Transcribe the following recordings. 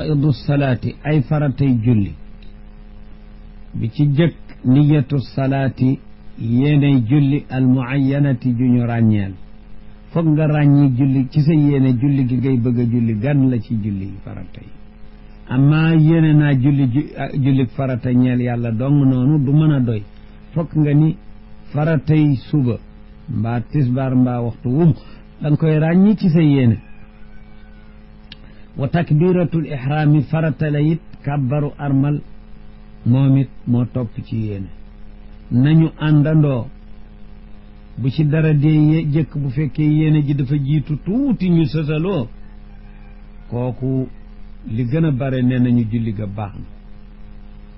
faraidu salaati ay faratay julli bi ci jëkk niyatu salaati yéeney julli almuayyanati juñu ràññeel foog nga ràññi julli ci sa yéene julli gi ngay bëgg a julli gan la ci julli farata yi amma yéene naa julli farata ñeel yàlla dong noonu du mën a doy foog nga ni faratay suba mbaa tisbaar mbaa waxtu wum da nga koy ràññi ci sa yéene wa takbiratul ihraami farata la it kàbbaru armal moom it moo topp ci yéene nañu àndandoo bu ci dara dee jëkk bu fekkee yéene ji dafa jiitu tuuti ñu sësaloo kooku li gën a bare nee nañu julli ga baax na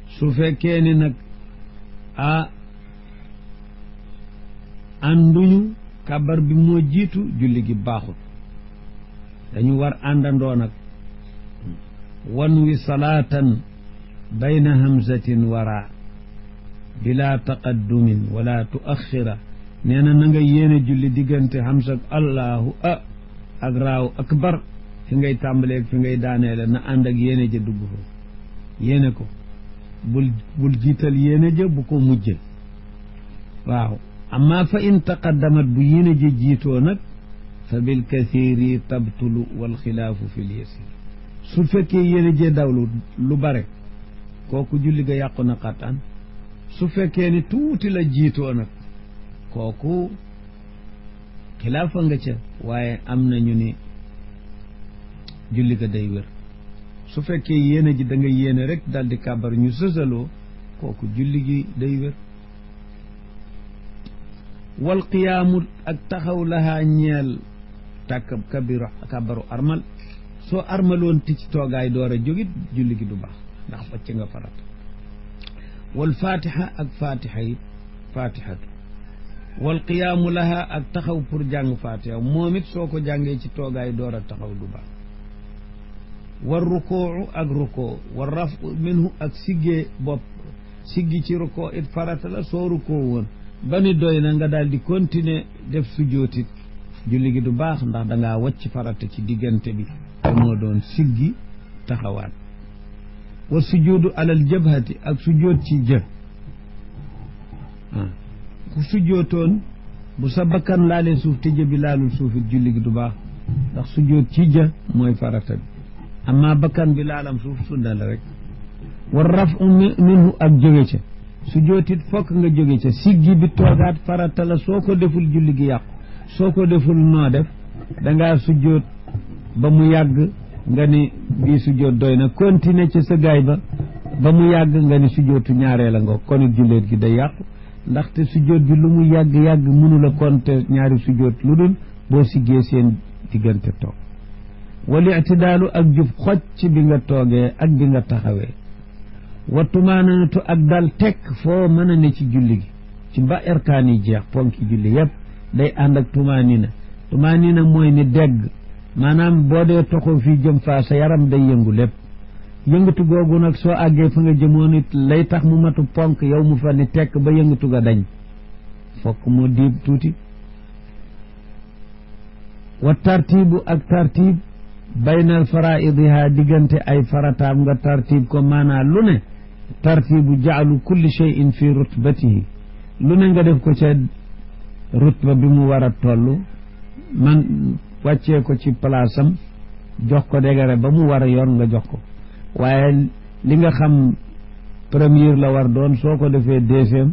su fekkee ni nag ànduñu kàbbar bi moo jiitu julli gi baaxut dañu war àndandoo nag wan wi salaatan bayna hamzatin wara bila taqaddumin wala tuaxira nee na na nga yéene julli diggante hamza ak allahu ak raaw akbar fi ngay tàmbaleeg fi ngay daaneele na ànd ak yéene ja dugg foofu yéene ko bul jiital yéene ja bu ko mujjël waaw amma fa in taqaddamat bu yéene ja jiitoo nag fa bil kathiri tabtulu wal xilaafu fi l yasir su fekkee yéene ja dawlu lu bare kooku julli ga yàqu na xataan su fekkee ni tuuti la jiitoo nag kooku xilaafa nga ca waaye am nañu ni julli ga day wér su fekkee yéene ji da nga yéene rek dal di kàbbar ñu sësaloo kooku julli gi day wér wal qiyaamu ak taxaw lahaa ñeel tàkk kàbbaru armal soo armaloon ti ci toogaay door a jógit julli gi du baax ndax wàcc nga farata wal fatiha ak fatiha yi fatihatu wal qiyaamu laha ak taxaw pour jàng fatiha moom it soo ko jàngee ci toogaay door a taxaw du baax war rukuu ak rukoo war rafu minhu ak siggee bopp siggi ci rukoo it farata la soo rukoo woon ba ni doy na nga daal di continuer def sujjóotit julli gi du baax ndax dangaa wàcc farata ci diggante bi te moo doon siggi taxawaat wa sujuudu alal jabhati ak sujjóot ci jë ku sujjóotoon bu sa bakkan laalee suuf te jë bi laalul suufit julli gi du baax ndax sujjóot ci jë mooy farata bi amma bakkan bi laalam suuf sunna la rek war rafu minhu ak jóge ca sujjóotit fokk nga jóge ca siggi bi toogaat farata la soo ko deful julli gi yàqu soo ko deful noo def dangaa sujjóot ba mu yàgg nga ni bii sujjóot doy na continuer ca sa gaay ba mu yàgg nga ni sujjóotu ñaareel a nga kon it julleet gi day yàqu ndaxte sujjóot bi lu mu yàgg-yàgg mënula compter ñaari sujjóot lu dul boo siggee seen diggante toog wal i'tidaalu ak jub xocc bi nga toogee ak bi nga taxawee wa tumaananatu ak dal tekk foo mën a ne ci julli gi ci ba erkaan yi jeex ponki julli yépp day ànd ak tumaanina mooy ni dégg maanaam boo dee toxoo fii jëm faa sa yaram day yëngu lépp yëngatu googu nag soo àggee fa nga jëmoon it lay tax mu matu ponk yow mu fa ni tekk ba yëngatu ga dañ fokk mu diib tuuti wa tartibu ak tartib baynal faraidiha diggante ay farataam nga tartib ko maanaa lu ne tartibu jaalu kulli shay'in fi rutbatihi lu ne nga def ko ca rutba bi mu war a toll man wàccee ko ci palaasam jox ko dégare ba mu war a yor nga jox ko waaye li nga xam première la war doon soo ko defee deuxième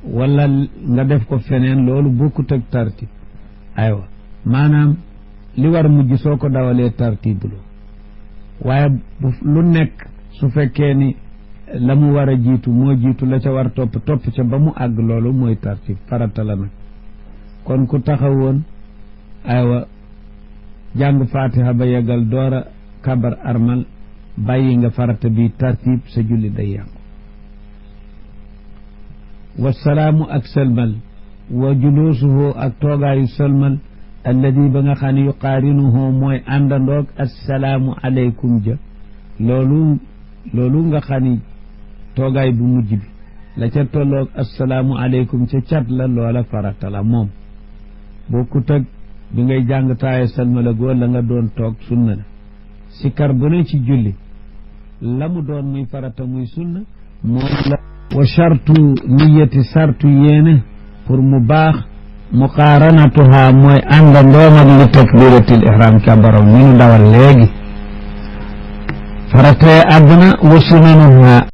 wala nga def ko feneen loolu bokkut ak tartib aywa maanaam li war mujj soo ko dawalee tartib lu waaye lu nekk su fekkee ni la mu war a jiitu moo jiitu la ca war topp ca ba mu àgg loolu mooy tartib farata la nag kon ku taxawoon aywa jàng fatiha ba yeggal door a kabar armal bàyyi nga farata bi tartib sa julli day yàqu wasalaamu ak sëlmal wa julusuhu ak toogaayu sëlmal alladi ba nga xam ne yuqaarinuhu mooy àndandoog assalaamu aleykum ja loolu nga xam ni toogaay bu mujj bi la ca tolloog assalaamu aleykum ca cat la loola farata la moom bokkut ak bi ngay jàng taaye salmala goo la nga doon toog sunna la sikar bu ne ci julli la mu doon muy farata muy sunna moom la wa chartu niyati sartu yéene pour mu baax muqaaranatuha mooy ànda ndoom ak li takbiratil ihram kabaraw ni nu dawal léegi faratee àdduna wa sunanuha